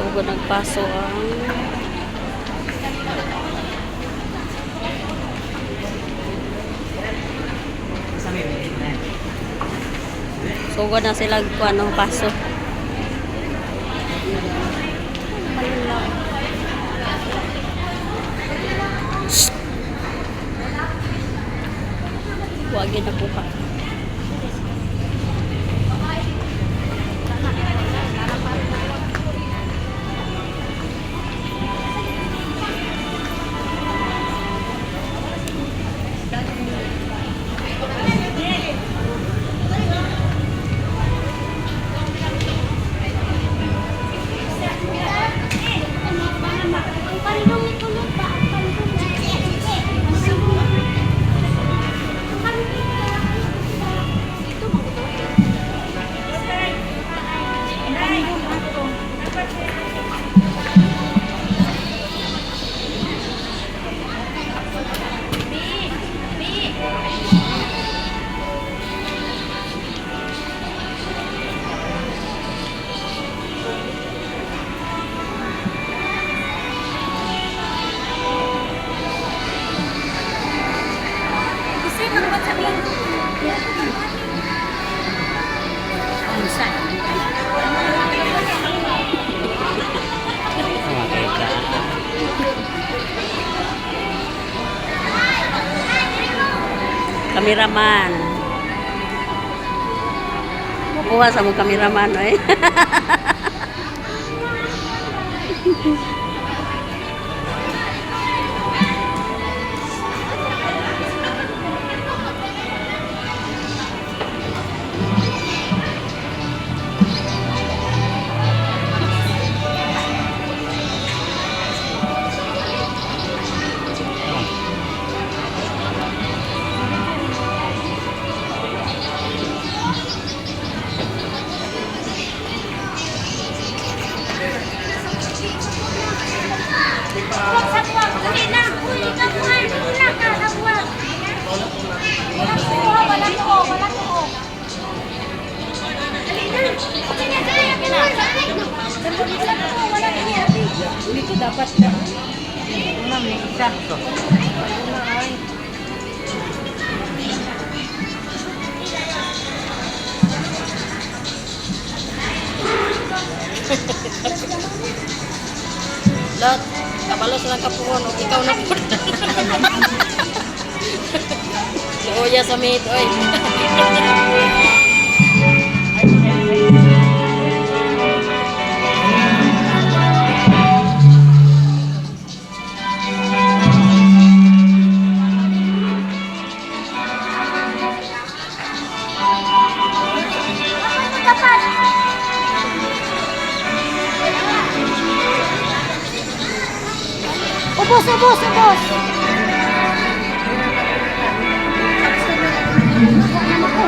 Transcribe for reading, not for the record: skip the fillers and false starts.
Sugod nagpaso ang Sugod na sila kuan ng paso. Shh! Wag na kuha. Ang pandong itulog ba? Ang pandong. Ang pandong. Ito, maguto. Ang pandong ato. Kasi naman sabihin. Okay ka. Kameraman. Kuha sa mong kameraman, oy. Huwag sa buwag. Dali na. Uy, ikaw buwan. Una ka sa buwag. Wala tuo, wala tuo, wala tuo. Dali na. Okay na, dali na. Wala tuo, wala tuo. Dito dapat na. Una, may isa. Una ay. Lot, kabalo sa lang kapuhon og ikaw na pud. Luoya sa mate, oy. Ako dapat. Ubos, ubos, ubos. Ako.